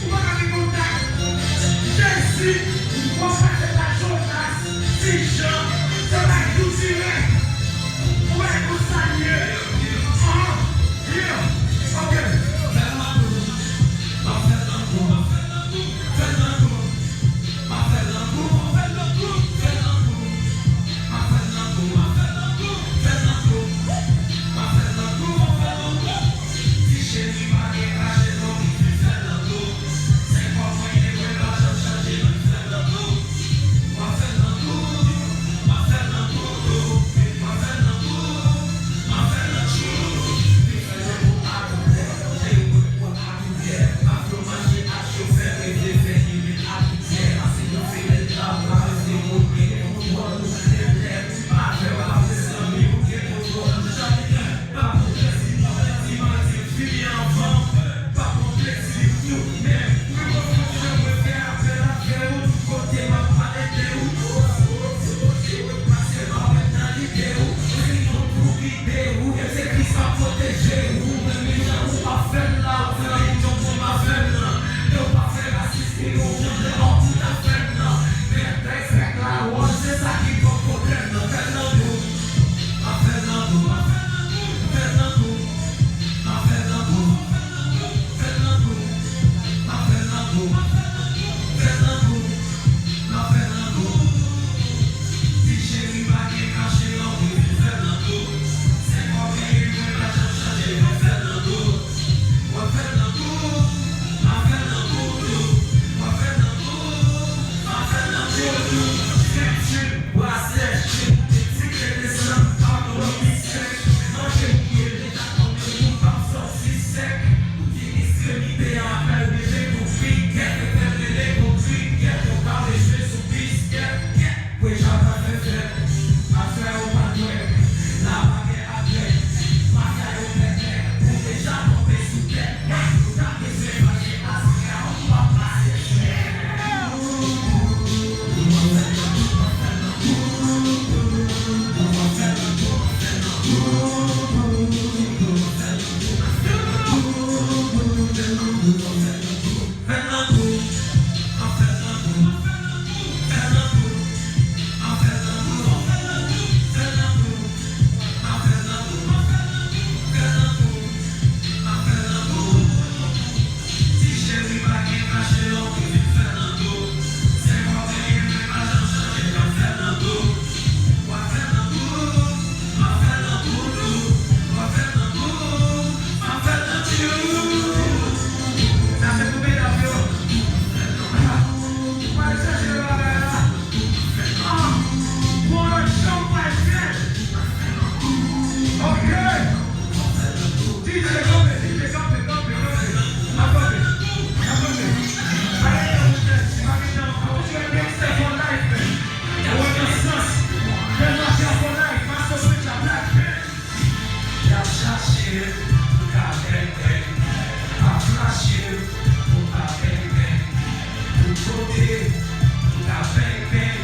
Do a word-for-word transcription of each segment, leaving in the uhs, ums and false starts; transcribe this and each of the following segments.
Ou pa ka gen kontak. Jezi, w ap pase pa Jonas, Ti Jan, se pa tou dirèk. Ou pa ka konsa l ye. Ah, yeah, ok. Y ap chache pou ka beng beng, pa flache pou ka beng beng, pou kote pou ka beng beng,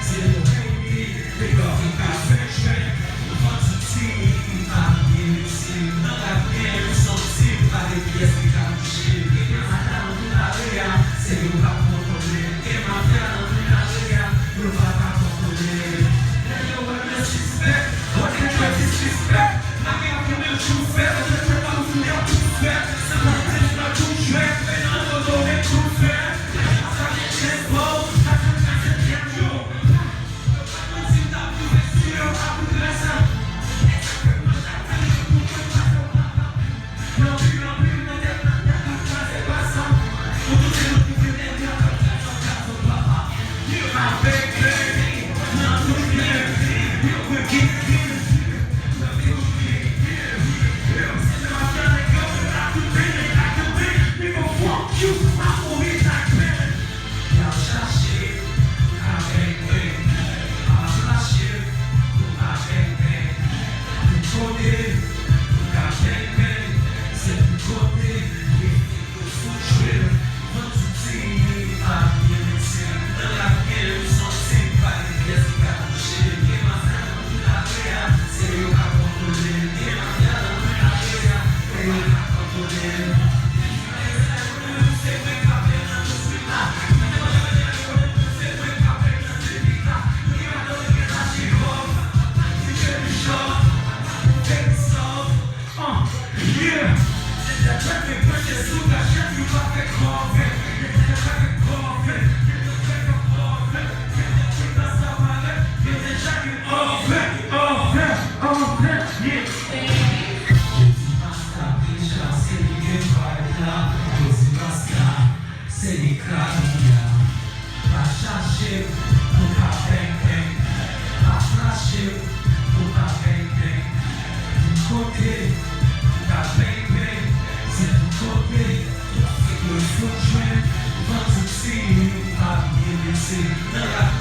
se nou reyini, pegò pou ka fè jwenn, pou vann sou tini, pou ka byen itil, nan gad byen, pou santi, pou gade pyès ki ka bouche, ki gen madanm pou kare a, se yo k ap kontwole, gen mafya nan tout kare a, yo pa ka kontwole. Lè yo wè m, yo sispèk, yo sispèk, lage a pou mil jou fèt, yo fèt a pou fouye pou fèt, se pa tèt la pou jwèt, men nan foto men kou fèt, sa gen chèz bò, sa gen chèz yo. Se li k rabiya. Pa chache pou ka beng beng. Pa fache pou ka beng beng. Pou kote pou ka beng beng. Se pou kote tout fik yo fout jwenn. Van tout tini pa byen bese. Nan la